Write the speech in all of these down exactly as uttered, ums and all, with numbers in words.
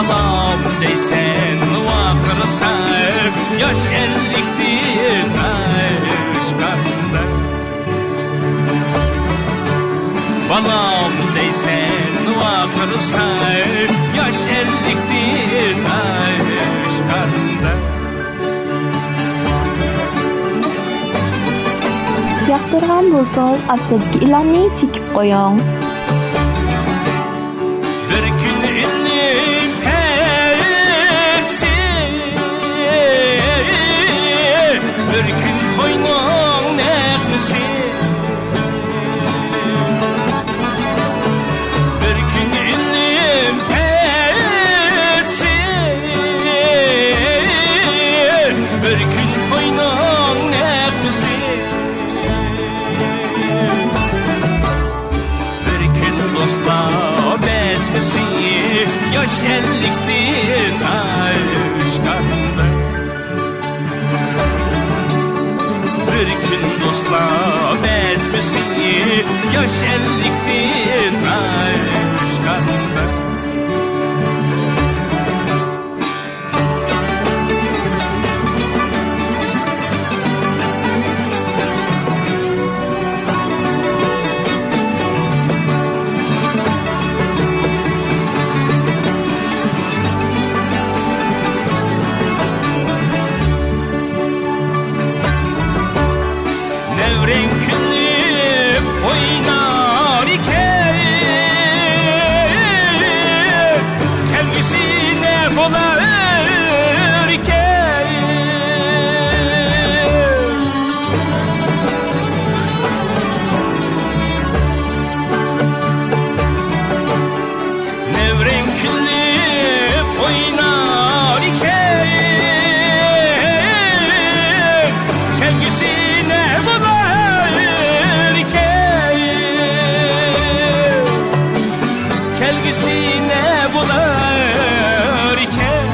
بالام دەيسەن ۋارقىرىسا، ياش ئەللىكتىن ئاشقاندا. بالام دەيسەن ۋارقىرىسا، ياش ئەللىكتىن ئاشقاندا. ياقتۇرغان بولسىڭىز، ئاستىدىكى ئېلاننى چېكىپ قويۇڭ. بىر كۈن ئىلىم پەيزى، بىر كۈن توينىڭ نەغمىسى. بىر كۈن ئىلىم پەيزى، بىر كۈن توينىڭ نەغمىسى. بىر كۈن دوستلار بەزمىسى، ياش ئەللىكتىن ئاشقاندا. بىر كۈن دوستلار بەزمىسى، ياش ئەللىكتىن ئاشقاندا. نەۋرەڭ كۈلۈپ ئوينار ئىكەن، كەلگۈسى نە بولار ئىكەن؟ نەۋرەڭ كۈلۈپ ئوينار ئىكەن، كەلگۈسى نە بولار ئىكەن؟ كەلگۈسى نە بولار ئىكەن؟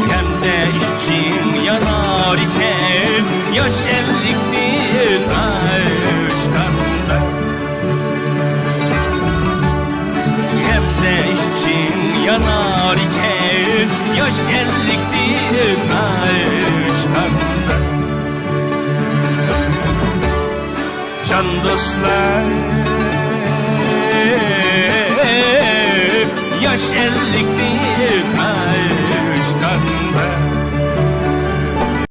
غەمدە ئىچىڭ يانار ئىكەن، ياش ئەللىكتىن ئاشقاندا. غەمدە ئىچىڭ يانار ئىكەن، ياش ئەللىكتىن ئاشقاندا. جان دوستلار، ياش ئەللىكتىن ئاشقاندا.